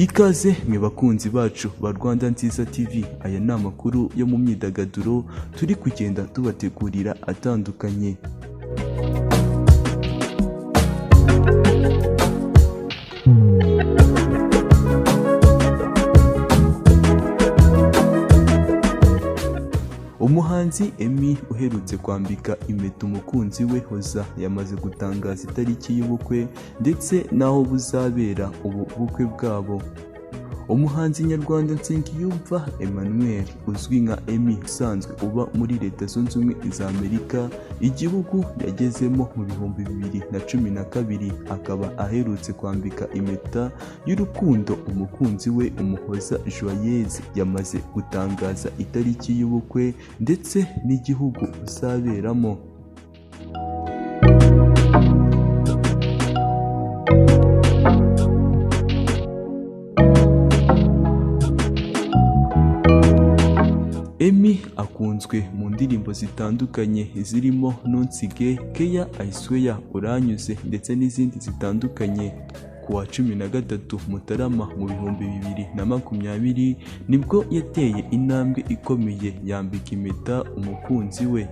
Ikaze mwe bakunzi bacu ba Rwanda Nziza TV, aya ni amakuru yo mu myidagaduro turi kugenda tubategurira atandukanye. Umuhanzi Emmy uherutse kwambika impeta umukunzi we Hoza yamaze gutangaza itariki y'ubukwe ndetse n'aho buzabera ubu bukwe bwabo. Umuhanzi nyarwanda Nsengiyumva Emmanuel uzwi nka Emmy usanzwe uba muri Leta Zunze Ubumwe za Amerika, igihugu yagezemo mu 2012, akaba aherutse kwambika impeta y'urukundo umukunzi we Umuhoza Joyeuse, yamaze gutangaza itariki y'ubukwe ndetse n'igihugu buzaberamo. Emmy akunzwe mu ndirimbo zitandukanye zirimo Ntunsige, Keya, I Swear, Uranyuze ndetse n'izindi zitandukanye. Ku wa 13 Mutarama mu 2020 nibwo yateye intambwe ikomeye yambika impeta umukunzi we.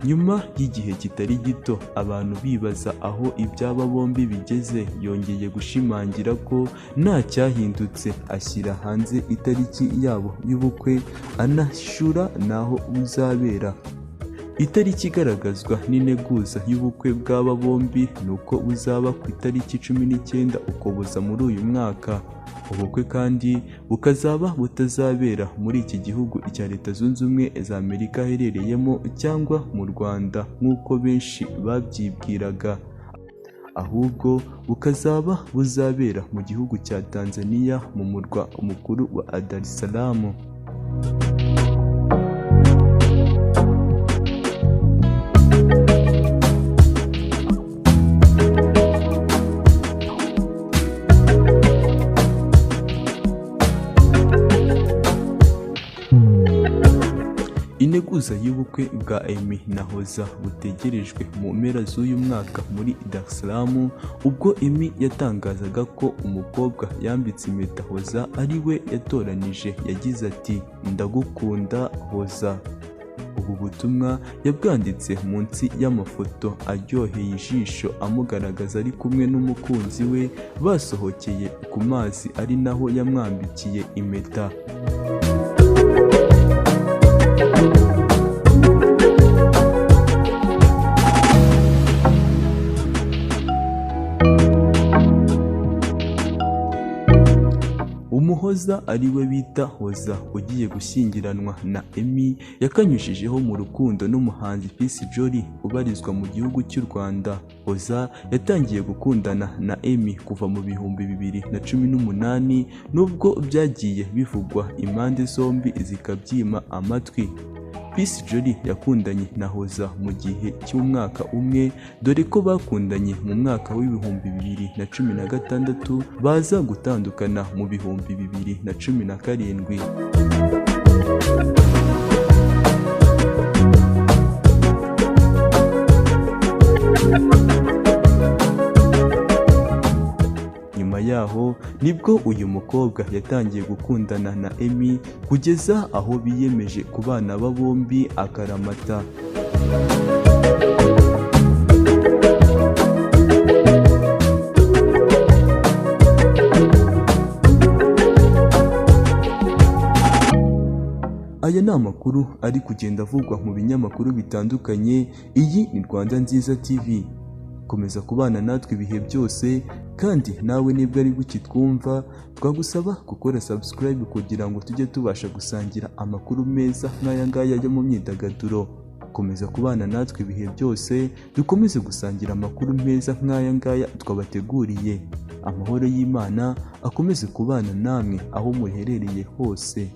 Nyuma y'igihe kitari gito abantu bibaza aho iby'aba bombi bigeze, yongeye gushimangira ko nta cyahindutse, ashyira hanze itariki yabo y'ubukwe anashyura n'aho buzabera. Itariki igaragazwa n'integuza y'ubukwe bw'aba bombi ni uko buzaba ku itariki 19 Ukuboza muri uyu mwaka. Ubukwe kandi bukazaba butazabera muri iki gihugu cya Leta Zunze Ubumwe za Amerika aherereyemo cyangwa mu Rwanda nk'uko benshi babyibwiraga, ahubwo bukazaba buzabera mu gihugu cya Tanzania mu murwa mukuru wa Dar es Salaam. Integuza y'ubukwe bwa Emmy na Hoza butegerejwe mu mpera z'uyu mwaka muri Dar es Salaam, ubwo Emmy yatangazaga ko umukobwa yambitse impeta Hoza ari we yatoranije, yagize ati "Ndagukunda Hoza." Ubu butumwa yabwanditse munsi y'amafoto aryoheye ijisho amugaragaza ari kumwe n'umukunzi we basohokeye ku mazi, ari naho yamwambikiye impeta. Umuhoza ari we bita Hoza ugiye gushyingiranwa na Emmy yakanyujijeho mu rukundo n'umuhanzi Peace Jolis ubarizwa mu gihugu cy'u Rwanda. Hoza yatangiye gukundana na Emmy kuva mu 2018 nubwo byagiye bivugwa impande zombi zikabyima amatwi. Peace Jolis yakundanye na Hoza mu gihe cy'umwaka umwe, dore ko bakundanye mu mwaka w'2016 baza gutandukana mu 2017. Nyuma yaho nibwo uyu mukobwa yatangiye gukundana na Emmy kugeza aho biyemeje kubana aba bombi akaramata. Aya ni amakuru ari kugenda avugwa mu binyamakuru bitandukanye. Iyi ni Rwanda Nziza TV. Komeza kubana natwe ibihe byose, kandi nawe nibwo ari ukitwumva twagusaba gukora subscribe kugira ngo tujye tubasha gusangira amakuru meza nk'aya ngaya yo mu myidagaduro. Komeza kubana natwe ibihe byose, dukomeze gusangira amakuru meza nk'aya ngaya twabateguriye. Amahoro y'Imana akomeze kubana namwe aho muherereye hose.